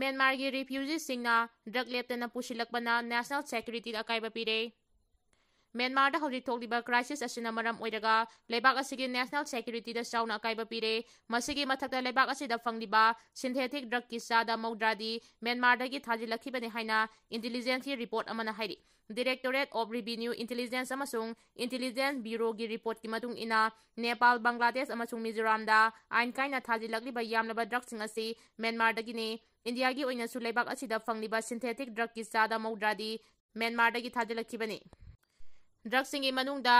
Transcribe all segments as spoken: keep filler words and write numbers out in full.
ꯃ꯭ꯌꯥꯟꯃꯥꯔꯒꯤ ꯔꯤꯐ꯭ꯌꯨꯖꯤꯁꯤꯡꯅ drug ꯂꯦꯞꯇꯅ ꯄꯨꯁꯤꯜꯂꯛꯄꯅ national ꯁꯦꯀ꯭ꯌꯨꯔꯤꯇꯤꯗ ꯑꯀꯥꯏꯕ ꯄꯤꯔꯦ꯫ ꯃ꯭ꯌꯥꯟꯃꯥꯔꯗ ꯍꯧꯖꯤꯛ ꯊꯣꯛꯂꯤꯕ ꯀ꯭ꯔꯥꯏꯁꯤꯁ ꯑꯁꯤꯅ ꯃꯔꯝ ꯑꯣꯏꯔꯒ ꯂꯩꯕꯥꯛ ꯑꯁꯤꯒꯤ ꯅꯦꯁꯅꯦꯜ ꯁꯦꯀ꯭ꯌꯨꯔꯤꯇꯤꯗ ꯆꯥꯎꯅ ꯑꯀꯥꯏꯕ ꯄꯤꯔꯦ꯫ ꯃꯁꯤꯒꯤ ꯃꯊꯛꯇ ꯂꯩꯕꯥꯛ ꯑꯁꯤꯗ ꯐꯪꯂꯤꯕ ꯁꯤꯟꯊꯦꯊꯤꯛ ꯗ꯭ꯔꯒꯀꯤ ꯆꯥꯗ ꯃꯧꯗ꯭ꯔꯥꯗꯤ ꯃ꯭ꯌꯥꯟꯃꯥꯔꯗꯒꯤ ꯊꯥꯖꯤꯜꯂꯛꯈꯤꯕꯅꯤ ꯍꯥꯏꯅ ꯏꯟꯇꯤꯂꯤꯖꯦꯟꯁꯀꯤ ꯔꯤꯄꯣꯔꯠ ꯑꯃꯅ ꯍꯥꯏꯔꯤ꯫ Directorate of Revenue Intelligence ꯑꯃꯁꯨꯡ ꯏꯟꯇꯤꯂꯤꯖꯦꯟꯁ ꯕ꯭ꯌꯨꯔꯣꯒꯤ ꯔꯤꯄꯣꯔꯠꯀꯤ ꯃꯇꯨꯡ ꯏꯟꯅ, ꯅꯦꯄꯥꯜ, ꯕꯪꯒ꯭ꯂꯥꯗꯦꯁ ꯑꯃꯁꯨꯡ ꯃꯤꯖꯣꯔꯥꯝꯗ ꯑꯥꯏꯟ ꯀꯥꯏꯅ ꯊꯥꯖꯤꯜꯂꯛꯂꯤꯕ ꯌꯥꯝꯂꯕ ꯗ꯭ꯔꯒꯁꯤꯡ ꯑꯁꯤ ꯃ꯭ꯌꯥꯟꯃꯥꯔꯗꯒꯤꯅꯤ꯫ ꯏꯟꯗꯤꯌꯥꯒꯤ ꯑꯣꯏꯅꯁꯨ ꯂꯩꯕꯥꯛ ꯑꯁꯤꯗ ꯐꯪꯂꯤꯕ ꯁꯤꯟꯊꯦꯊꯤꯛ ꯗ꯭ꯔꯒꯀꯤ ꯆꯥꯗ ꯃꯧꯗ꯭ꯔꯥꯗꯤ ꯃ꯭ꯌꯥꯟꯃꯥꯔꯗꯒꯤ ꯊꯥꯖꯤꯜꯂꯛꯈꯤꯕꯅꯤ꯫ ꯗ꯭ꯔꯒꯁꯤꯡꯒꯤ ꯃꯅꯨꯡꯗ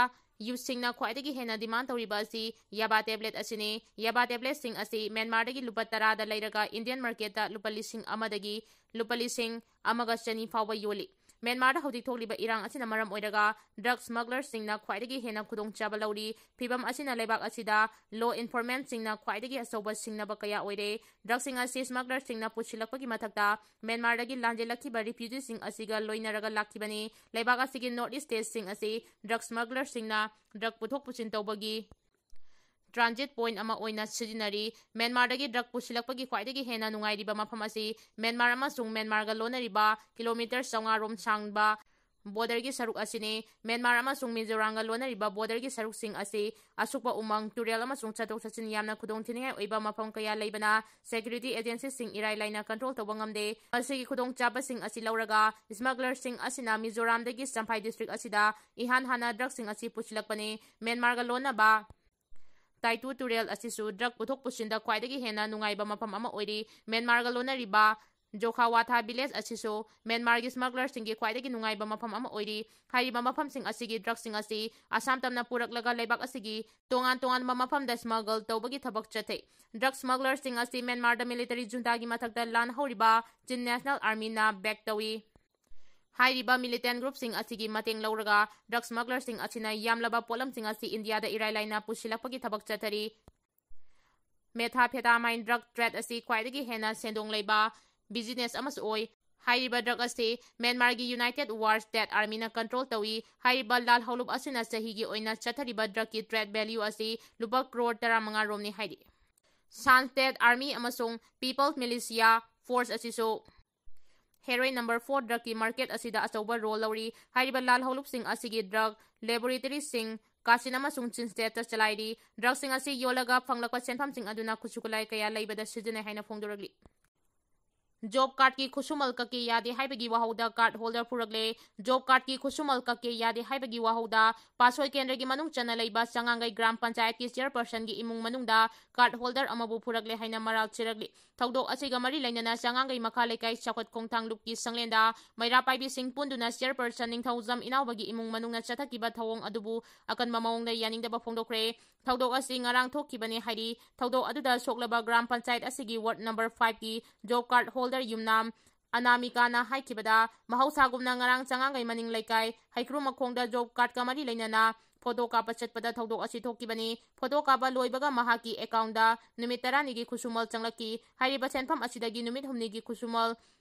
ꯌꯨꯠꯁꯤꯡꯅ ꯈ꯭ꯋꯥꯏꯗꯒꯤ ꯍꯦꯟꯅ ꯗꯤꯃꯥꯟ ꯇꯧꯔꯤꯕ ꯑꯁꯤ ꯌꯥꯕꯥ ꯇꯦꯕ꯭ꯂꯦꯠ ꯑꯁꯤꯅꯤ꯫ ꯌꯥꯕꯥ ꯇꯦꯕ꯭ꯂꯦꯠꯁꯤꯡ ꯑꯁꯤ ꯃ꯭ꯌꯥꯟꯃꯥꯔꯗꯒꯤ ꯂꯨꯄꯥ ꯇꯔꯥꯗ ꯂꯩꯔꯒ ꯏꯟꯗꯤꯌꯟ ꯃꯥꯔꯀꯦꯠꯇ ꯂꯨꯄꯥ ꯂꯤꯁꯤꯡ ꯑꯃꯗꯒꯤ ꯂꯨꯄꯥ ꯂꯤꯁꯤꯡ ꯑꯃꯒ ꯆꯅꯤ ꯐꯥꯎꯕ ꯌꯣꯜꯂꯤ꯫ ꯃ꯭ꯌꯥꯟꯃꯥꯔꯗ ꯍꯧꯖꯤꯛ ꯊꯣꯛꯂꯤꯕ ꯏꯔꯥꯡ ꯑꯁꯤꯅ ꯃꯔꯝ ꯑꯣꯏꯔꯒ ꯗ꯭ꯔꯒ ꯁ꯭ꯃꯒꯂꯔꯁꯤꯡꯅ ꯈ꯭ꯋꯥꯏꯗꯒꯤ ꯍꯦꯟꯅ ꯈꯨꯗꯣꯡꯆꯥꯕ ꯂꯧꯔꯤ꯫ ꯐꯤꯚꯝ ꯑꯁꯤꯅ ꯂꯩꯕꯥꯛ ꯑꯁꯤꯗ ꯂꯣ ꯏꯟꯐꯣꯔꯁꯃꯦꯟꯠꯁꯤꯡꯅ ꯈ꯭ꯋꯥꯏꯗꯒꯤ ꯑꯆꯧꯕ ꯁꯤꯡꯅꯕ ꯀꯌꯥ ꯑꯣꯏꯔꯦ꯫ ꯗ꯭ꯔꯒꯁꯤꯡ ꯑꯁꯤ ꯁ꯭ꯃꯒꯂꯔꯁꯤꯡꯅ ꯄꯨꯁꯤꯜꯂꯛꯄꯒꯤ ꯃꯊꯛꯇ ꯃ꯭ꯌꯥꯟꯃꯥꯔꯗꯒꯤ ꯂꯥꯟꯖꯦꯜꯂꯛꯈꯤꯕ ꯔꯤꯐ꯭ꯌꯨꯖꯤꯁꯤꯡ ꯑꯁꯤꯒ ꯂꯣꯏꯅꯔꯒ ꯂꯥꯛꯈꯤꯕꯅꯤ꯫ ꯂꯩꯕꯥꯛ ꯑꯁꯤꯒꯤ ꯅꯣꯔꯠ ꯏꯁ ꯁ꯭ꯇꯦꯠꯁꯤꯡ ꯑꯁꯤ ꯗ꯭ꯔꯒ ꯁ꯭ꯃꯒꯂꯔꯁꯤꯡꯅ ꯗ꯭ꯔꯒ ꯄꯨꯊꯣꯛ ꯄꯨꯁꯤꯟ ꯇꯧꯕꯒꯤ ꯇ꯭ꯔꯥꯟꯖꯤꯠ ꯄꯣꯏꯟꯠ ꯑꯃ ꯑꯣꯏꯅ ꯁꯤꯖꯤꯟꯅꯔꯤ꯫ ꯃ꯭ꯌꯥꯟꯃꯥꯔꯗꯒꯤ ꯗ꯭ꯔꯒ ꯄꯨꯁꯤꯜꯂꯛꯄꯒꯤ ꯈ꯭ꯋꯥꯏꯗꯒꯤ ꯍꯦꯟꯅ ꯅꯨꯡꯉꯥꯏꯔꯤꯕ ꯃꯐꯝ ꯑꯁꯤ ꯃ꯭ꯌꯥꯟꯃꯥꯔ ꯑꯃꯁꯨꯡ ꯃ꯭ꯌꯥꯟꯃꯥꯔꯒ ꯂꯣꯟꯅꯔꯤꯕ ꯀꯤꯂꯣꯃꯤꯇꯔ ꯆꯥꯝꯃꯉꯥ ꯔꯣꯝ ꯁꯥꯡꯕ ꯕꯣꯔꯗꯔꯒꯤ ꯁꯔꯨꯛ ꯑꯁꯤꯅꯤ꯫ ꯃ꯭ꯌꯥꯟꯃꯥꯔ ꯑꯃꯁꯨꯡ ꯃꯤꯖꯣꯔꯥꯝꯒ ꯂꯣꯟꯅꯔꯤꯕ ꯕꯣꯔꯗꯔꯒꯤ ꯁꯔꯨꯛꯁꯤꯡ ꯑꯁꯤ ꯑꯁꯨꯛꯄ ꯎꯃꯪ, ꯇꯨꯔꯦꯜ ꯑꯃꯁꯨꯡ ꯆꯠꯊꯣꯛ ꯆꯠꯁꯤꯟ ꯌꯥꯝꯅ ꯈꯨꯗꯣꯡꯊꯤꯅꯤꯡꯉꯥꯏ ꯑꯣꯏꯕ ꯃꯐꯝ ꯀꯌꯥ ꯂꯩꯕꯅ ꯁꯦꯀ꯭ꯌꯨꯔꯤꯇꯤ ꯑꯦꯖꯦꯟꯁꯤꯁꯤꯡ ꯏꯔꯥꯏ ꯂꯥꯏꯅ ꯀꯟꯇ꯭ꯔꯣꯜ ꯇꯧꯕ ꯉꯝꯗꯦ꯫ ꯃꯁꯤꯒꯤ ꯈꯨꯗꯣꯡꯆꯥꯕꯁꯤꯡ ꯑꯁꯤ ꯂꯧꯔꯒ ꯁ꯭ꯃꯒꯂꯔꯁꯤꯡ ꯑꯁꯤꯅ ꯃꯤꯖꯣꯔꯥꯝꯗꯒꯤ ꯆꯝꯐꯥꯏ ꯗꯤꯁꯇ꯭ꯔꯤꯛ ꯑꯁꯤꯗ ꯏꯍꯥꯟ ꯍꯥꯟꯅ ꯗ꯭ꯔꯒꯁꯤꯡ ꯑꯁꯤ ꯄꯨꯁꯤꯜꯂꯛꯄꯅꯤ꯫ ꯃ꯭ꯌꯥꯟꯃꯥꯔꯒ ꯂꯣꯟꯅꯕ ꯇꯥꯏꯇꯨ ꯇꯨꯔꯦꯜ ꯑꯁꯤꯁꯨ ꯗ꯭ꯔꯒ ꯄꯨꯊꯣꯛ ꯄꯨꯁꯤꯟꯗ ꯈ꯭ꯋꯥꯏꯗꯒꯤ ꯍꯦꯟꯅ ꯅꯨꯡꯉꯥꯏꯕ ꯃꯐꯝ ꯑꯃ ꯑꯣꯏꯔꯤ꯫ ꯃ꯭ꯌꯥꯟꯃꯥꯔꯒ ꯂꯣꯟꯅꯔꯤꯕ ꯖꯣꯈꯥꯋꯥꯊꯥ ꯚꯤꯂꯦꯖ ꯑꯁꯤꯁꯨ ꯃ꯭ꯌꯥꯟꯃꯥꯔꯒꯤ ꯁ꯭ꯃꯒꯂꯔꯁꯤꯡꯒꯤ ꯈ꯭ꯋꯥꯏꯗꯒꯤ ꯅꯨꯡꯉꯥꯏꯕ ꯃꯐꯝ ꯑꯃ ꯑꯣꯏꯔꯤ꯫ ꯍꯥꯏꯔꯤꯕ ꯃꯐꯝꯁꯤꯡ ꯑꯁꯤꯒꯤ ꯗ꯭ꯔꯒꯁꯤꯡ ꯑꯁꯤ ꯑꯁꯥꯝ ꯇꯝꯅ ꯄꯨꯔꯛꯂꯒ ꯂꯩꯕꯥꯛ ꯑꯁꯤꯒꯤ ꯇꯣꯉꯥꯟ ꯇꯣꯉꯥꯟꯕ ꯃꯐꯝꯗ ꯁ꯭ꯃꯒꯜ ꯇꯧꯕꯒꯤ ꯊꯕꯛ ꯆꯠꯊꯩ꯫ ꯗ꯭ꯔꯒ ꯁ꯭ꯃꯒꯂꯔꯁꯤꯡ ꯑꯁꯤ ꯃ꯭ꯌꯥꯟꯃꯥꯔꯗ ꯃꯤꯂꯤꯇꯔꯤ ꯖꯨꯟꯇꯥꯒꯤ ꯃꯊꯛꯇ ꯂꯥꯟ ꯍꯧꯔꯤꯕ ꯆꯤꯟ ꯅꯦꯁꯅꯦꯜ ꯑꯥꯔꯃꯤꯅ ꯕꯦꯛ ꯇꯧꯏ꯫ ꯍꯥꯏꯔꯤꯕ ꯃꯤꯂꯤꯇꯦꯟꯠ ꯒ꯭ꯔꯨꯞꯁꯤꯡ ꯑꯁꯤꯒꯤ ꯃꯇꯦꯡ ꯂꯧꯔꯒ ꯗ꯭ꯔꯒ ꯁ꯭ꯃꯒꯂꯔꯁꯤꯡ ꯑꯁꯤꯅ ꯌꯥꯝꯂꯕ ꯄꯣꯠꯂꯝꯁꯤꯡ ꯑꯁꯤ ꯏꯟꯗꯤꯌꯥꯗ ꯏꯔꯥꯏ ꯂꯥꯏꯅ ꯄꯨꯁꯤꯜꯂꯛꯄꯒꯤ ꯊꯕꯛ ꯆꯠꯊꯔꯤ꯫ ꯃꯦꯊꯥꯐꯦꯇꯥꯃꯥꯏꯟ ꯗ꯭ꯔꯒ ꯇ꯭ꯔꯦꯗ ꯑꯁꯤ ꯈ꯭ꯋꯥꯏꯗꯒꯤ ꯍꯦꯟꯅ ꯁꯦꯟꯗꯣꯡ ꯂꯩꯕ ꯕꯤꯖꯤꯅꯦꯁ ꯑꯃꯁꯨ ꯑꯣꯏ꯫ ꯍꯥꯏꯔꯤꯕ ꯗ꯭ꯔꯒ ꯑꯁꯤ ꯃ꯭ꯌꯥꯟꯃꯥꯔꯒꯤ ꯌꯨꯅꯥꯏꯇꯦꯗ ꯋꯥꯔ ꯁ꯭ꯇꯦꯠ ꯑꯥꯔꯃꯤꯅ ꯀꯟꯇ꯭ꯔꯣꯜ ꯇꯧꯏ꯫ ꯍꯥꯏꯔꯤꯕ ꯂꯥꯜꯍꯧꯂꯨꯞ ꯑꯁꯤꯅ ꯆꯍꯤꯒꯤ ꯑꯣꯏꯅ ꯆꯠꯊꯔꯤꯕ ꯗ꯭ꯔꯒꯀꯤ ꯇ꯭ꯔꯦꯗ ꯚꯦꯂ꯭ꯌꯨ ꯑꯁꯤ ꯂꯨꯄꯥ ꯀ꯭ꯔꯣꯔ ꯇꯔꯥꯃꯉꯥ ꯔꯣꯝꯅꯤ ꯍꯥꯏꯔꯤ꯫ ꯁꯥꯟ ꯁ꯭ꯇꯦꯠ ꯑꯥꯔꯃꯤ ꯑꯃꯁꯨꯡ ꯄꯤꯄꯜꯁ ꯃꯤꯂꯤꯁꯤꯌꯥ ꯐꯣꯔꯁ ꯑꯁꯤꯁꯨ ꯍꯦꯔꯣꯏꯟ ꯅꯝꯕꯔ ꯐꯣꯔ ꯗ꯭ꯔꯒꯀꯤ ꯃꯥꯔꯀꯦꯠ ꯑꯁꯤꯗ ꯑꯆꯧꯕ ꯔꯣꯜ ꯂꯧꯔꯤ꯫ ꯍꯥꯏꯔꯤꯕ ꯂꯥꯜꯍꯧꯂꯨꯞꯁꯤꯡ ꯑꯁꯤꯒꯤ ꯗ꯭ꯔꯒ ꯂꯦꯕꯣꯔꯦꯇꯔꯤꯁꯤꯡ ꯀꯥꯁꯤꯟ ꯑꯃꯁꯨꯡ ꯆꯤꯟꯁꯇꯦꯠꯇ ꯆꯂꯥꯏꯔꯤ꯫ ꯗ꯭ꯔꯒꯁꯤꯡ ꯑꯁꯤ ꯌꯣꯜꯂꯒ ꯐꯪꯂꯛꯄ ꯁꯦꯟꯐꯝꯁꯤꯡ ꯑꯗꯨꯅ ꯈꯨꯠꯁꯨ ꯈꯨꯠꯂꯥꯏ ꯀꯌꯥ ꯂꯩꯕꯗ ꯁꯤꯖꯤꯟꯅꯩ ꯍꯥꯏꯅ ꯐꯣꯡꯗꯣꯔꯛꯂꯤ꯫ ꯖꯣꯕ ꯀꯥꯔꯗꯀꯤ ꯈꯨꯠꯁꯨꯃꯜ ꯀꯛꯀꯦ ꯌꯥꯗꯦ ꯍꯥꯏꯕꯒꯤ ꯋꯥꯍꯧꯗ ꯀꯥꯔꯗ ꯍꯣꯜꯗꯔ ꯐꯨꯔꯛꯂꯦ꯫ ꯖꯣꯕ ꯀꯥꯔꯗꯀꯤ ꯈꯨꯠꯁꯨꯃꯜ ꯀꯛꯀꯦ ꯌꯥꯗꯦ ꯍꯥꯏꯕꯒꯤ ꯋꯥꯍꯧꯗ ꯄꯥꯁꯣꯏ ꯀꯦꯟꯗ꯭ꯔꯒꯤ ꯃꯅꯨꯡ ꯆꯟꯅ ꯂꯩꯕ ꯆꯉꯥꯡꯒꯩ ꯒ꯭ꯔꯥꯝ ꯄꯟꯆꯥꯌꯠꯀꯤ ꯆꯤꯌꯔꯄꯔꯁꯟꯒꯤ ꯏꯃꯨꯡ ꯃꯅꯨꯡꯗ ꯀꯥꯔꯗ ꯍꯣꯜꯗꯔ ꯑꯃꯕꯨ ꯐꯨꯔꯛꯂꯦ ꯍꯥꯏꯅ ꯃꯔꯥꯜ ꯁꯤꯔꯛꯂꯤ꯫ ꯊꯧꯗꯣꯛ ꯑꯁꯤꯒ ꯃꯔꯤ ꯂꯩꯅꯅ ꯆꯉꯥꯡꯒꯩ ꯃꯈꯥ ꯂꯩꯀꯥꯏ ꯆꯥꯎꯈꯠ ꯈꯣꯡꯊꯥꯡ ꯂꯨꯞꯀꯤ ꯁꯪꯂꯦꯟꯗ ꯃꯩꯔꯥ ꯄꯥꯏꯕꯤꯁꯤꯡ ꯄꯨꯟꯗꯨꯅ ꯆꯤꯌꯔꯄꯔꯁꯟ ꯅꯤꯡꯊꯧꯖꯝ ꯏꯅꯥꯎꯕꯒꯤ ꯏꯃꯨꯡ ꯃꯅꯨꯡꯅ ꯆꯠꯊꯈꯤꯕ ꯊꯧꯑꯣꯡ ꯑꯗꯨꯕꯨ ꯑꯀꯟꯕ ꯃꯑꯣꯡꯗ ꯌꯥꯅꯤꯡꯗꯕ ꯐꯣꯡꯗꯣꯛꯈ꯭ꯔꯦ꯫ ꯊꯧꯗꯣꯛ ꯑꯁꯤ ꯉꯔꯥꯡ ꯊꯣꯛꯈꯤꯕꯅꯤ ꯍꯥꯏꯔꯤ꯫ ꯊꯧꯗꯣꯛ ꯑꯗꯨꯗ ꯁꯣꯛꯂꯕ ꯒ꯭ꯔꯥꯝ ꯄꯟꯆꯥꯌꯠ ꯑꯁꯤꯒꯤ ꯋꯥꯔꯗ ꯅꯝꯕꯔ ꯐꯥꯏꯚꯀꯤ ꯖꯣꯕ ꯀꯥꯔꯗ ꯍꯣꯜꯗꯔ ꯌꯨꯝꯅꯥꯝ ꯑꯅꯥꯃꯤꯀꯥꯅ ꯍꯥꯏꯈꯤꯕꯗ, ꯃꯍꯧꯁꯥꯒꯨꯝꯅ ꯉꯔꯥꯡ ꯆꯉꯥꯡꯒꯩ ꯃꯅꯤꯡ ꯂꯩꯀꯥꯏ ꯍꯩꯀ꯭ꯔꯨ ꯃꯈꯣꯡꯗ ꯖꯣꯕ ꯀꯥꯔꯗꯀ ꯃꯔꯤ ꯂꯩꯅꯅ ꯐꯣꯇꯣ ꯀꯥꯞꯄ ꯆꯠꯄꯗ ꯊꯧꯗꯣꯛ ꯑꯁꯤ ꯊꯣꯛꯈꯤꯕꯅꯤ꯫ ꯐꯣꯇꯣ ꯀꯥꯞꯄ ꯂꯣꯏꯕꯒ ꯃꯍꯥꯛꯀꯤ ꯑꯦꯀꯥꯎꯟꯗ ꯅꯨꯃꯤꯠ ꯇꯔꯥꯅꯤꯒꯤ ꯈꯨꯠꯁꯨꯃꯜ ꯆꯪꯂꯛꯈꯤ꯫ ꯍꯥꯏꯔꯤꯕ ꯁꯦꯟꯐꯝ ꯑꯁꯤꯗꯒꯤ ꯅꯨꯃꯤꯠ ꯍꯨꯝꯅꯤꯒꯤ ꯈꯨꯠꯁꯨꯃꯜ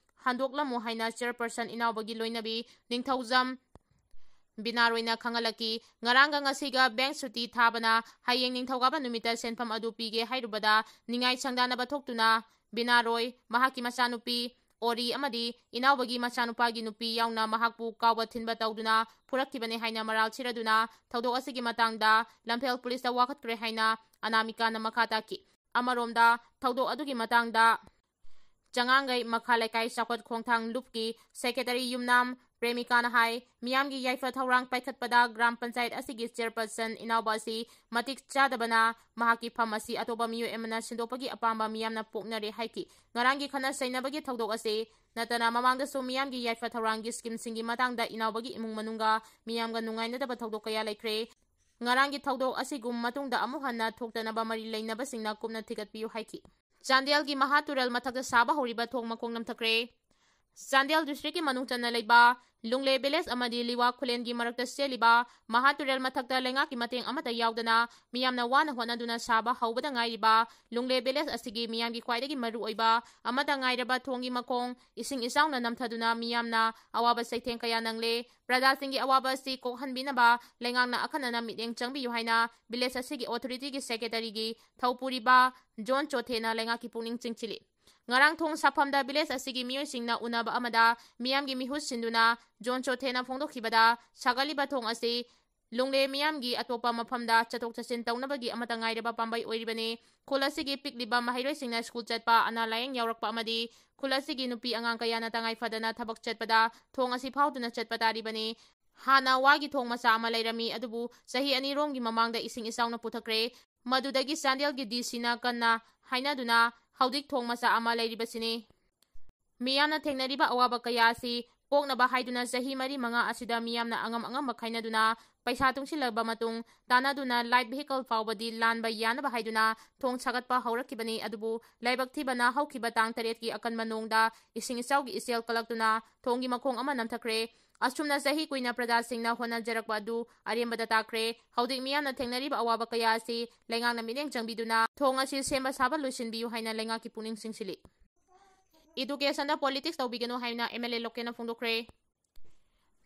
ꯍꯟꯗꯣꯛꯂꯝꯃꯨ ꯍꯥꯏꯅ ꯆꯤꯌꯔꯄꯔꯁꯟ ꯏꯅꯥꯎꯕꯒꯤ ꯂꯣꯏꯅꯕꯤ ꯅꯤꯡꯊꯧꯖꯝ ꯕꯤꯅꯥꯔꯣꯏꯅ ꯈꯪꯍꯜꯂꯛꯈꯤ꯫ ꯉꯔꯥꯡꯒ ꯉꯁꯤꯒ ꯕꯦꯡꯛ ꯁꯨꯇꯤ ꯊꯥꯕꯅ ꯍꯌꯦꯡ ꯅꯤꯡꯊꯧꯀꯥꯕ ꯅꯨꯃꯤꯠꯇ ꯁꯦꯟꯐꯝ ꯑꯗꯨ ꯄꯤꯒꯦ ꯍꯥꯏꯔꯨꯕꯗ ꯅꯤꯡꯉꯥꯏ ꯁꯪꯗꯥꯅꯕ ꯊꯣꯛꯇꯨꯅ ꯕꯤꯅꯥꯔꯣꯏ, ꯃꯍꯥꯛꯀꯤ ꯃꯆꯥꯅꯨꯄꯤ ꯑꯣꯔꯤ ꯑꯃꯗꯤ ꯏꯅꯥꯎꯕꯒꯤ ꯃꯆꯥꯅꯨꯄꯥꯒꯤ ꯅꯨꯄꯤ ꯌꯥꯎꯅ ꯃꯍꯥꯛꯄꯨ ꯀꯥꯎꯕ ꯊꯤꯟꯕ ꯇꯧꯗꯨꯅ ꯐꯨꯔꯛꯈꯤꯕꯅꯤ ꯍꯥꯏꯅ ꯃꯔꯥꯜ ꯁꯤꯔꯗꯨꯅ ꯊꯧꯗꯣꯛ ꯑꯁꯤꯒꯤ ꯃꯇꯥꯡꯗ ꯂꯝꯐꯦꯜ ꯄꯨꯂꯤꯁꯇ ꯋꯥꯀꯠꯈ꯭ꯔꯦ ꯍꯥꯏꯅ ꯑꯅꯥꯃꯤꯀꯥꯅ ꯃꯈꯥ ꯇꯥꯈꯤ꯫ ꯑꯃꯔꯣꯝꯗ ꯊꯧꯗꯣꯛ ꯑꯗꯨꯒꯤ ꯃꯇꯥꯡꯗ ꯆꯉꯥꯡꯒꯩ ꯃꯈꯥ ꯂꯩꯀꯥꯏ ꯆꯥꯎꯈꯠ ꯈꯣꯡꯊꯥꯡ ꯂꯨꯞꯀꯤ ꯁꯦꯀ꯭ꯔꯦꯇꯔꯤ ꯌꯨꯝꯅꯥꯝ ꯄ꯭ꯔꯦꯃꯤꯀꯥꯅ ꯍꯥꯏ, ꯃꯤꯌꯥꯝꯒꯤ ꯌꯥꯏꯐ ꯊꯧꯔꯥꯡ ꯄꯥꯏꯈꯠꯄꯗ ꯒ꯭ꯔꯥꯝ ꯄꯟꯆꯥꯌꯠ ꯑꯁꯤꯒꯤ ꯆꯤꯌꯔꯄꯔꯁꯟ ꯏꯅꯥꯎꯕ ꯑꯁꯤ ꯃꯇꯤꯛ ꯆꯥꯗꯕꯅ ꯃꯍꯥꯛꯀꯤ ꯐꯝ ꯑꯁꯤ ꯑꯇꯣꯞꯄ ꯃꯤꯑꯣꯏ ꯑꯃꯅ ꯁꯤꯟꯗꯣꯛꯄꯒꯤ ꯑꯄꯥꯝꯕ ꯃꯤꯌꯥꯝꯅ ꯄꯣꯛꯅꯔꯦ ꯍꯥꯏꯈꯤ꯫ ꯉꯔꯥꯡꯒꯤ ꯈꯠꯅ ꯆꯩꯅꯕꯒꯤ ꯊꯧꯗꯣꯛ ꯑꯁꯤ ꯅꯠꯇꯅ ꯃꯃꯥꯡꯗꯁꯨ ꯃꯤꯌꯥꯝꯒꯤ ꯌꯥꯏꯐ ꯊꯧꯔꯥꯡꯒꯤ ꯁ꯭ꯀꯤꯝꯁꯤꯡꯒꯤ ꯃꯇꯥꯡꯗ ꯏꯅꯥꯎꯕꯒꯤ ꯏꯃꯨꯡ ꯃꯅꯨꯡꯒ ꯃꯤꯌꯥꯝꯒ ꯅꯨꯡꯉꯥꯏꯅꯗꯕ ꯊꯧꯗꯣꯛ ꯀꯌꯥ ꯂꯩꯈ꯭ꯔꯦ꯫ ꯉꯔꯥꯡꯒꯤ ꯊꯧꯗꯣꯛ ꯑꯁꯤꯒꯨꯝ ꯃꯇꯨꯡꯗ ꯑꯃꯨꯛ ꯍꯟꯅ ꯊꯣꯛꯇꯅꯕ ꯃꯔꯤ ꯂꯩꯅꯕꯁꯤꯡꯅ ꯀꯨꯞꯅ ꯊꯤꯒꯠꯄꯤꯌꯨ ꯍꯥꯏꯈꯤ꯫ ꯆꯥꯟꯗꯦꯜꯒꯤ ꯃꯍꯥ ꯇꯨꯔꯦꯜ ꯃꯊꯛꯇ ꯁꯥꯕ ꯍꯧꯔꯤꯕ ꯊꯣꯡ ꯃꯈꯣꯡ ꯅꯝꯊꯈ꯭ꯔꯦ꯫ ꯆꯥꯟꯗꯦꯜ ꯗꯤꯁꯇ꯭ꯔꯤꯛꯀꯤ ꯃꯅꯨꯡ ꯆꯟꯅ ꯂꯩꯕ ꯂꯨꯡꯂꯦ ꯚꯤꯂꯦꯖ ꯑꯃꯗꯤ ꯂꯤꯋꯥ ꯈꯨꯂꯦꯟꯒꯤ ꯃꯔꯛꯇ ꯆꯦꯜꯂꯤꯕ ꯃꯍꯥ ꯇꯨꯔꯦꯜ ꯃꯊꯛꯇ ꯂꯩꯉꯥꯛꯀꯤ ꯃꯇꯦꯡ ꯑꯃꯠꯇ ꯌꯥꯎꯗꯅ ꯃꯤꯌꯥꯝꯅ ꯋꯥꯅ ꯍꯣꯠꯅꯗꯨꯅ ꯁꯥꯕ ꯍꯧꯕꯗ ꯉꯥꯏꯔꯤꯕ ꯂꯨꯡꯂꯦ ꯚꯤꯂꯦꯖ ꯑꯁꯤꯒꯤ ꯃꯤꯌꯥꯝꯒꯤ ꯈ꯭ꯋꯥꯏꯗꯒꯤ ꯃꯔꯨꯑꯣꯏꯕ ꯑꯃꯠꯇ ꯉꯥꯏꯔꯕ ꯊꯣꯡꯒꯤ ꯃꯈꯣꯡ ꯏꯁꯤꯡ ꯏꯆꯥꯎꯅ ꯅꯝꯊꯗꯨꯅ ꯃꯤꯌꯥꯝꯅ ꯑꯋꯥꯕ ꯆꯩꯊꯦꯡ ꯀꯌꯥ ꯅꯪꯂꯦ꯫ ꯄ꯭ꯔꯖꯥꯁꯤꯡꯒꯤ ꯑꯋꯥꯕ ꯑꯁꯤ ꯀꯣꯛꯍꯟꯕꯤꯅꯕ ꯂꯩꯉꯥꯛꯅ ꯑꯈꯟꯅꯅ ꯃꯤꯠꯌꯦꯡ ꯆꯪꯕꯤꯌꯨ ꯍꯥꯏꯅ ꯚꯤꯂꯦꯖ ꯑꯁꯤꯒꯤ ꯑꯣꯊꯣꯔꯤꯇꯤꯒꯤ ꯁꯦꯀ꯭ꯔꯦꯇꯔꯤꯒꯤ ꯊꯧꯄꯨꯔꯤꯕ ꯖꯣꯟ ꯆꯣꯊꯦꯅ ꯂꯩꯉꯥꯛꯀꯤ ꯄꯨꯛꯅꯤꯡ ꯆꯤꯡꯁꯤꯜꯂꯤ꯫ ꯉꯔꯥꯡ ꯊꯣꯡ ꯁꯥꯐꯝꯗ village ꯑꯁꯤꯒꯤ ꯃꯤꯑꯣꯏꯁꯤꯡꯅ ꯎꯅꯕ ꯑꯃꯗ ꯃꯤꯌꯥꯝꯒꯤ ꯃꯤꯍꯨꯠ ꯁꯤꯟꯗꯨꯅ ꯖꯣꯟ ꯆꯣꯊꯦꯅ ꯐꯣꯡꯗꯣꯛꯈꯤꯕꯗ, ꯁꯥꯒꯠꯂꯤꯕ ꯊꯣꯡ ꯑꯁꯤ ꯂꯨꯡꯂꯦ ꯃꯤꯌꯥꯝꯒꯤ ꯑꯇꯣꯞꯄ ꯃꯐꯝꯗ ꯆꯠꯊꯣꯛ ꯆꯠꯁꯤꯟ ꯇꯧꯅꯕꯒꯤ ꯑꯃꯠꯇ ꯉꯥꯏꯔꯕ ꯄꯥꯝꯕꯩ ꯑꯣꯏꯔꯤꯕꯅꯤ꯫ ꯈꯨꯜ ꯑꯁꯤꯒꯤ ꯄꯤꯛꯂꯤꯕ ꯃꯍꯩꯔꯣꯏꯁꯤꯡꯅ ꯁ꯭ꯀꯨꯜ ꯆꯠꯄ, ꯑꯅꯥ ꯂꯥꯌꯦꯡ ꯌꯥꯎꯔꯛꯄ ꯑꯃꯗꯤ ꯈꯨꯜ ꯑꯁꯤꯒꯤ ꯅꯨꯄꯤ ꯑꯉꯥꯡ ꯀꯌꯥꯅ ꯇꯉꯥꯏ ꯐꯗꯅ ꯊꯕꯛ ꯆꯠꯄꯗ ꯊꯣꯡ ꯑꯁꯤ ꯐꯥꯎꯗꯨꯅ ꯆꯠꯄ ꯇꯥꯔꯤꯕꯅꯤ꯫ ꯍꯥꯟꯅ ꯋꯥꯒꯤ ꯊꯣꯡ ꯃꯆꯥ ꯑꯃ ꯂꯩꯔꯝꯃꯤ, ꯑꯗꯨꯕꯨ ꯆꯍꯤ ꯑꯅꯤꯔꯣꯝꯒꯤ ꯃꯃꯥꯡꯗ ꯏꯁꯤꯡ ꯏꯆꯥꯎꯅ ꯄꯨꯊꯈ꯭ꯔꯦ꯫ ꯃꯗꯨꯗꯒꯤ ꯆꯥꯟꯗꯦꯜꯒꯤ ꯗꯤ ꯁꯤꯅ ꯀꯟꯅ ꯍꯥꯏꯅꯗꯨꯅ ꯍꯧꯖꯤꯛ ꯊꯣꯡ ꯃꯆꯥ ꯑꯃ ꯂꯩꯔꯤꯕꯁꯤꯅꯤ꯫ ꯃꯤꯌꯥꯝꯅ ꯊꯦꯡꯅꯔꯤꯕ ꯑꯋꯥꯕ ꯀꯌꯥ ꯑꯁꯤ ꯀꯣꯛꯅꯕ ꯍꯥꯏꯗꯨꯅ ꯆꯍꯤ ꯃꯔꯤ ꯃꯉꯥ ꯑꯁꯤꯗ ꯃꯤꯌꯥꯝꯅ ꯑꯉꯝ ꯑꯉꯝꯕ ꯈꯥꯏꯅꯗꯨꯅ ꯄꯩꯁꯥ ꯇꯨꯡꯁꯤꯜꯂꯕ ꯃꯇꯨꯡ ꯇꯥꯟꯅꯗꯨꯅ light vehicle ꯐꯥꯎꯕꯗꯤ ꯂꯥꯟꯕ ꯌꯥꯅꯕ ꯍꯥꯏꯗꯨꯅ ꯊꯣꯡ ꯁꯥꯒꯠꯄ ꯍꯧꯔꯛꯈꯤꯕꯅꯤ꯫ ꯑꯗꯨꯕꯨ ꯂꯥꯏꯕꯛ ꯊꯤꯕꯅ ꯍꯧꯈꯤꯕ ꯇꯥꯡ ꯇꯔꯦꯠꯀꯤ ꯑꯀꯟꯕ ꯅꯣꯡꯗ ꯏꯁꯤꯡ ꯏꯆꯥꯎꯒꯤ ꯏꯆꯦꯜ ꯀꯜꯂꯛꯇꯨꯅ ꯊꯣꯡꯒꯤ ꯃꯈꯣꯡ ꯑꯃ ꯅꯝꯊꯈ꯭ꯔꯦ꯫ ꯑꯁꯨꯝꯅ ꯆꯍꯤ ꯀꯨꯏꯅ ꯄ꯭ꯔꯖꯥꯁꯤꯡꯅ ꯍꯣꯠꯅꯖꯔꯛꯄ ꯑꯗꯨ ꯑꯔꯦꯝꯕꯗ ꯇꯥꯈ꯭ꯔꯦ꯫ ꯍꯧꯖꯤꯛ ꯃꯤꯌꯥꯝꯅ ꯊꯦꯡꯅꯔꯤꯕ ꯑꯋꯥꯕ ꯀꯌꯥ ꯑꯁꯤ ꯂꯩꯉꯥꯛꯅ ꯃꯤꯠꯌꯦꯡ ꯆꯪꯕꯤꯗꯨꯅ ꯊꯣꯡ ꯑꯁꯤ ꯁꯦꯝꯕ ꯁꯥꯕ ꯂꯣꯏꯁꯤꯟꯕꯤꯌꯨ ꯍꯥꯏꯅ ꯂꯩꯉꯥꯛꯀꯤ ꯄꯨꯛꯅꯤꯡ ꯆꯤꯡꯁꯤꯜꯂꯤ꯫ Educationꯗ politics ꯇꯧꯕꯤꯒꯅꯨ ꯍꯥꯏꯅ M L A ꯂꯣꯀꯦꯟꯅ ꯐꯣꯡꯗꯣꯛꯈ꯭ꯔꯦ꯫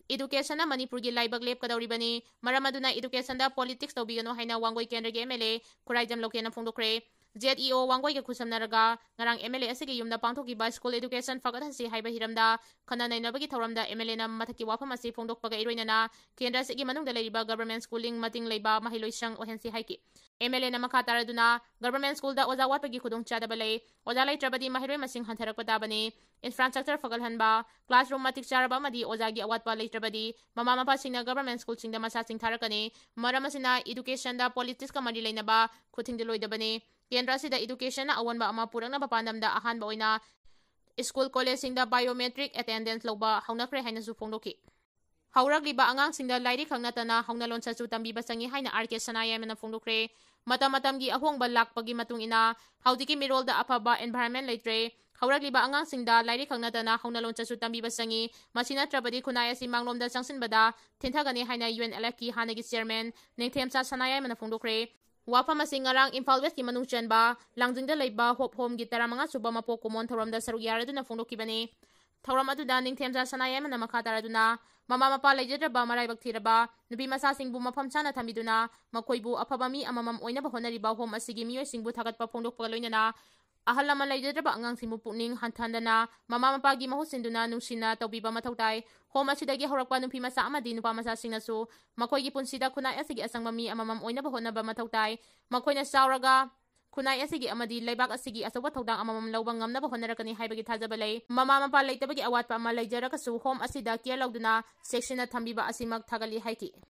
Educationꯅ ꯃꯅꯤꯄꯨꯔꯒꯤ ꯂꯥꯏꯕꯛ ꯂꯦꯞꯀꯗꯧꯔꯤꯕꯅꯤ꯫ ꯃꯔꯝ ꯑꯗꯨꯅ educationꯗ politics ꯇꯧꯕꯤꯒꯅꯨ ꯍꯥꯏꯅ ꯋꯥꯡꯒꯣꯏ ꯀꯦꯟꯗ꯭ꯔꯒꯤ M L A Khuraijam ꯂꯣꯀꯦꯟꯅ ꯐꯣꯡꯗꯣꯛꯈ꯭ꯔꯦ꯫ Z E O ꯋꯥꯡꯒꯣꯏꯒ ꯈꯨꯠꯁꯝꯅꯔꯒ ꯉꯔꯥꯡ M L A ꯑꯁꯤꯒꯤ ꯌꯨꯝꯗ ꯄꯥꯡꯊꯣꯛꯈꯤꯕ school education ꯐꯒꯠꯍꯟꯁꯤ ꯍꯥꯏꯕ ꯍꯤꯔꯝꯗ ꯈꯟꯅ ꯅꯩꯅꯕꯒꯤ ꯊꯧꯔꯝꯗ M L Aꯅ ꯃꯊꯛꯀꯤ ꯋꯥꯐꯝ ꯑꯁꯤ ꯐꯣꯡꯗꯣꯛꯄꯒ ꯏꯔꯣꯏꯅꯅ ꯀꯦꯟꯗ꯭ꯔ ꯑꯁꯤꯒꯤ ꯃꯅꯨꯡꯗ ꯂꯩꯔꯤꯕ government schooling ꯃꯇꯤꯡ ꯂꯩꯕ ꯃꯍꯩꯂꯣꯏꯁꯪ ꯑꯣꯏꯍꯟꯁꯤ ꯍꯥꯏꯈꯤ꯫ M L Aꯅ ꯃꯈꯥ ꯇꯥꯔꯗꯨꯅ, government schoolꯗ ꯑꯣꯖꯥ ꯋꯥꯠꯄꯒꯤ ꯈꯨꯗꯣꯡꯆꯥꯗꯕ ꯂꯩ꯫ ꯑꯣꯖꯥ ꯂꯩꯇ꯭ꯔꯕꯗꯤ ꯃꯍꯩꯔꯣꯏ ꯃꯁꯤꯡ ꯍꯟꯊꯔꯛꯄ ꯇꯥꯕꯅꯤ꯫ Infrastructure ꯐꯒꯠꯍꯟꯕ, classroom ꯃꯇꯤꯛ ꯆꯥꯔꯕ ꯑꯃꯗꯤ ꯑꯣꯖꯥꯒꯤ ꯑꯋꯥꯠꯄ ꯂꯩꯇ꯭ꯔꯕꯗꯤ ꯃꯃꯥ ꯃꯄꯥꯁꯤꯡꯅ government schoolꯁꯤꯡꯗ ꯃꯆꯥꯁꯤꯡ ꯊꯥꯔꯛꯀꯅꯤ꯫ ꯃꯔꯝ ꯑꯁꯤꯅ educationꯗ politicsꯀ ꯃꯔꯤ ꯂꯩꯅꯕ ꯈꯨꯠꯊꯤꯡꯖꯤꯜꯂꯣꯏꯗꯕꯅꯤ꯫ ꯀꯦꯟꯗ꯭ꯔ ꯑꯁꯤꯗ educationꯅ ꯑꯑꯣꯟꯕ ꯑꯃ ꯄꯨꯔꯛꯅꯕ ꯄꯥꯟꯗꯝꯗ ꯑꯍꯥꯟꯕ ꯑꯣꯏꯅ school collegeꯁꯤꯡꯗ biometric attendance ꯂꯧꯕ ꯍꯧꯅꯈ꯭ꯔꯦ ꯍꯥꯏꯅꯁꯨ ꯐꯣꯡꯗꯣꯛꯈꯤ꯫ ꯍꯧꯔꯛꯂꯤꯕ ꯑꯉꯥꯡꯁꯤꯡꯗ ꯂꯥꯏꯔꯤꯛ ꯈꯛ ꯅꯠꯇꯅ ꯍꯧꯅ ꯂꯣꯟꯆꯠꯁꯨ ꯇꯝꯕꯤꯕ ꯆꯪꯏ ꯍꯥꯏꯅ R K ꯁꯅꯥꯌꯥꯏꯃꯅ ꯐꯣꯡꯗꯣꯛꯈ꯭ꯔꯦ꯫ ꯃꯇꯝ ꯃꯇꯝꯒꯤ ꯑꯍꯣꯡꯕ ꯂꯥꯛꯄꯒꯤ ꯃꯇꯨꯡ ꯏꯟꯅ ꯍꯧꯖꯤꯛꯀꯤ ꯃꯤꯔꯣꯜꯗ ꯑꯐꯕ environment ꯂꯩꯇ꯭ꯔꯦ꯫ ꯍꯧꯔꯛꯂꯤꯕ ꯑꯉꯥꯡꯁꯤꯡꯗ ꯂꯥꯏꯔꯤꯛ ꯈꯛ ꯅꯠꯇꯅ ꯍꯧꯅ ꯂꯣꯟꯆꯠꯁꯨ ꯇꯝꯕꯤꯕ ꯆꯪꯏ꯫ ꯃꯁꯤ ꯅꯠꯇ꯭ꯔꯕꯗꯤ ꯈꯨꯟꯅꯥꯏ ꯑꯁꯤ ꯃꯥꯡꯂꯣꯝꯗ ꯆꯪꯁꯤꯟꯕꯗ ꯊꯤꯟꯊꯒꯅꯤ ꯍꯥꯏꯅ UNLFꯀꯤ ꯍꯥꯟꯅꯒꯤ chairman ꯅꯤꯡꯊꯦꯝꯆꯥ ꯁꯅꯥꯌꯥꯏꯃꯅ ꯐꯣꯡꯗꯣꯛꯈ꯭ꯔꯦ꯫ ꯋꯥꯐꯝ ꯑꯁꯤ ꯉꯔꯥꯡ ꯏꯝꯐꯥꯜ Westꯀꯤ ꯃꯅꯨꯡ ꯆꯟꯕ ꯂꯥꯡꯖꯤꯡꯗ ꯂꯩꯕ Hope Homeꯒꯤ ꯇꯔꯥꯃꯉꯥ ꯁꯨꯕ ꯃꯄꯣꯛ ꯀꯨꯝꯑꯣꯟ ꯊꯧꯔꯝꯗ ꯁꯔꯨꯛ ꯌꯥꯔꯗꯨꯅ ꯐꯣꯡꯗꯣꯛꯈꯤꯕꯅꯤ꯫ ꯊꯧꯔꯝ ꯑꯗꯨꯗ ꯅꯤꯡꯊꯦꯝꯆꯥ ꯁꯅꯥꯌꯥꯏꯃꯅ ꯃꯈꯥ ꯇꯥꯔꯗꯨꯅ ꯃꯃꯥ ꯃꯄꯥ ꯂꯩꯖꯗ꯭ꯔꯕ ꯃꯔꯥꯏꯕꯛ ꯊꯤꯔꯕ ꯅꯨꯄꯤ ꯃꯆꯥꯁꯤꯡꯕꯨ ꯃꯐꯝ ꯆꯥꯅ ꯊꯝꯕꯤꯗꯨꯅ ꯃꯈꯣꯏꯕꯨ ꯑꯐꯕ ꯃꯤ ꯑꯃꯃꯝ ꯑꯣꯏꯅꯕ ꯍꯣꯠꯅꯔꯤꯕ Home ꯑꯁꯤꯒꯤ ꯃꯤꯑꯣꯏꯁꯤꯡꯕꯨ ꯊꯥꯒꯠꯄ ꯐꯣꯡꯗꯣꯛꯄꯒ ꯂꯣꯏꯅꯅ ꯑꯍꯜ ꯂꯃꯟ ꯂꯩꯖꯗ꯭ꯔꯕ ꯑꯉꯥꯡꯁꯤꯡꯕꯨ ꯄꯨꯛꯅꯤꯡ ꯍꯟꯊꯍꯟꯗꯅ ꯃꯃꯥ ꯃꯄꯥꯒꯤ ꯃꯍꯨꯠ ꯁꯤꯟꯗꯨꯅ ꯅꯨꯡꯁꯤꯅ ꯇꯧꯕꯤꯕ ꯃꯊꯧ ꯇꯥꯏ꯫ Home ꯑꯁꯤꯗꯒꯤ ꯍꯧꯔꯛꯄ ꯅꯨꯄꯤ ꯃꯆꯥ ꯑꯃꯗꯤ ꯅꯨꯄꯥ ꯃꯆꯥꯁꯤꯡꯅꯁꯨ ꯃꯈꯣꯏꯒꯤ ꯄꯨꯟꯁꯤꯗ ꯈꯨꯟꯅꯥꯏ ꯑꯁꯤꯒꯤ ꯑꯆꯪꯕ ꯃꯤ ꯑꯃꯃꯝ ꯑꯣꯏꯅꯕ ꯍꯣꯠꯅꯕ ꯃꯊꯧ ꯇꯥꯏ꯫ ꯃꯈꯣꯏꯅ ꯆꯥꯎꯔꯒ ꯈꯨꯟꯅꯥꯏ ꯑꯁꯤꯒꯤ ꯑꯃꯗꯤ ꯂꯩꯕꯥꯛ ꯑꯁꯤꯒꯤ ꯑꯆꯧꯕ ꯊꯧꯗꯥꯡ ꯑꯃꯃꯝ ꯂꯧꯕ ꯉꯝꯅꯕ ꯍꯣꯠꯅꯔꯛꯀꯅꯤ ꯍꯥꯏꯕꯒꯤ ꯊꯥꯖꯕ ꯂꯩ꯫ ꯃꯃꯥ ꯃꯄꯥ ꯂꯩꯇꯕꯒꯤ ꯑꯋꯥꯠꯄ ꯑꯃ ꯂꯩꯖꯔꯒꯁꯨ home ꯑꯁꯤꯗ care ꯂꯧꯗꯨꯅ ꯆꯦꯛꯁꯤꯟꯅ ꯊꯝꯕꯤꯕ ꯑꯁꯤꯃꯛ ꯊꯥꯒꯠꯂꯤ ꯍꯥꯏꯈꯤ꯫